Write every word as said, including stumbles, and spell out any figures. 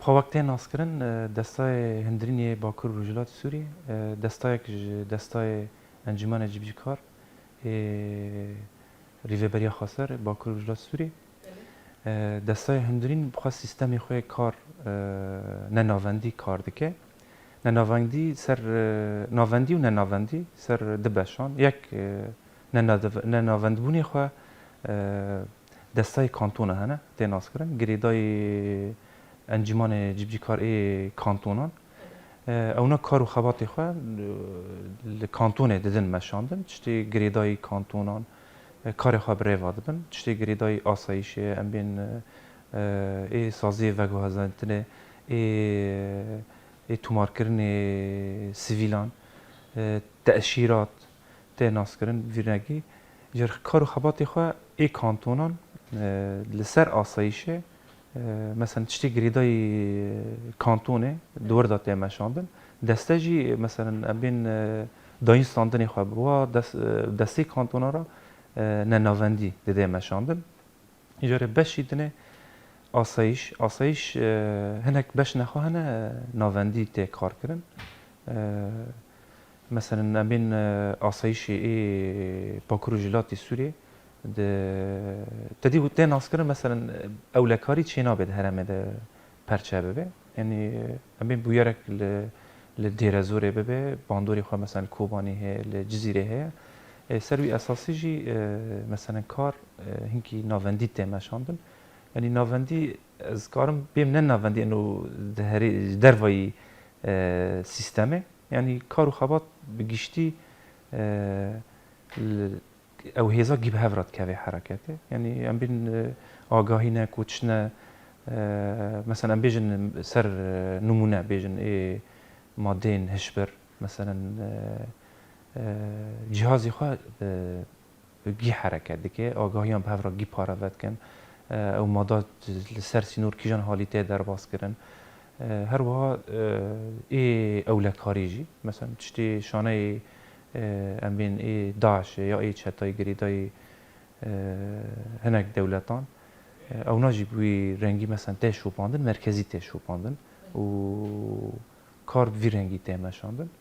Xwe wek tê naskirin, e, Destayê Hundirîn yê Bakur û Rojhilatê Sûriyê, e, destayek ji destayê Encûmenê Cîbicîkar ê Rêveberiya Xweser Bakur û Rojhilatê Sûriyê. E, Destayê Hundirîn bi xwe sîstemê xwe yê kar, e, nenavendî kar dike. Nenavendî ser, e, navendî û nenavendî ser du beşan. Yek, e, nena-, nenavendbûnê xwe, e, destayê kantona hene, tê naskirin. Girêdayî Encûmanê Cîbicîkar ê kantonan. E, ewna kar û xebatê xwe, e, li kantonê didin meşandin. Tiştê girêdayî kantonan, e, karê xwe bi rê ve dibin. Tiştê girêdayî asayîşê, em bên, e, e, ê saziyê veguhezandinê, ê, ê tomarkirinê sivîlan, e, teşîrat, tê naskirin vî rengî. Ji kar û xebatê xwe ê kantonan, e, li ser asayîşê, e, mesela tiştê girêdayî kantonê di wir de tê meşandin. Deste jî, mesela em bên, e, dayîn standinê xwe bi wa des-, e, destê kantona re, e, nenavendî didê meşandin. Îcarê beşî dinê asayîş. Asayîş, e, hinek beşnê xwe hene, e, navendî tê kar kirin. E, meselen, em bên, e, asayîşê ê Bakur û Rojhilatê Sûriyê di, te dî tê naskirin, meselen, ewlekarî çênabe di herêmê de perçe bibe. Yanî, em bên bûyerek li, li Dêrezorê bibe, bandorê xwe, meselen, li Kobanê heye, li Cizîrê heye. E, ser wî esasî jî, e, meselen, kar, e, hinkî navendî tê meşandin. Yanî navendî, ez karim bêm ne navendî, eno di herê-, ji dervayî, e, sîstemê. Yanî kar û xebat bi giştî, e, li, ew hêza gî bi hev re dikeve hereketê. Yanî em bên, e, agahî ne, koçine, e, mesela em bêjin ser, e, nimûne bêjin ê madeyên hişbir, mesela, e, e, cihazê xwe, e, gî hereket dike, agahiyan bi hev re gî pareve dikin. E, ew mada li ser sînor kîjan halî tê derbas kirin. E, her wiha, e, ê ewlekarî jî, mesela tiştê şaneyê, e, em bên ê DAIŞê ya ê çetayê girêdayî, e, hinek dewletan, e, ewna jî bi wî rengî, mesela tê şopandin, merkezî tê şopandin û kar bi vî rengî tê meşandin.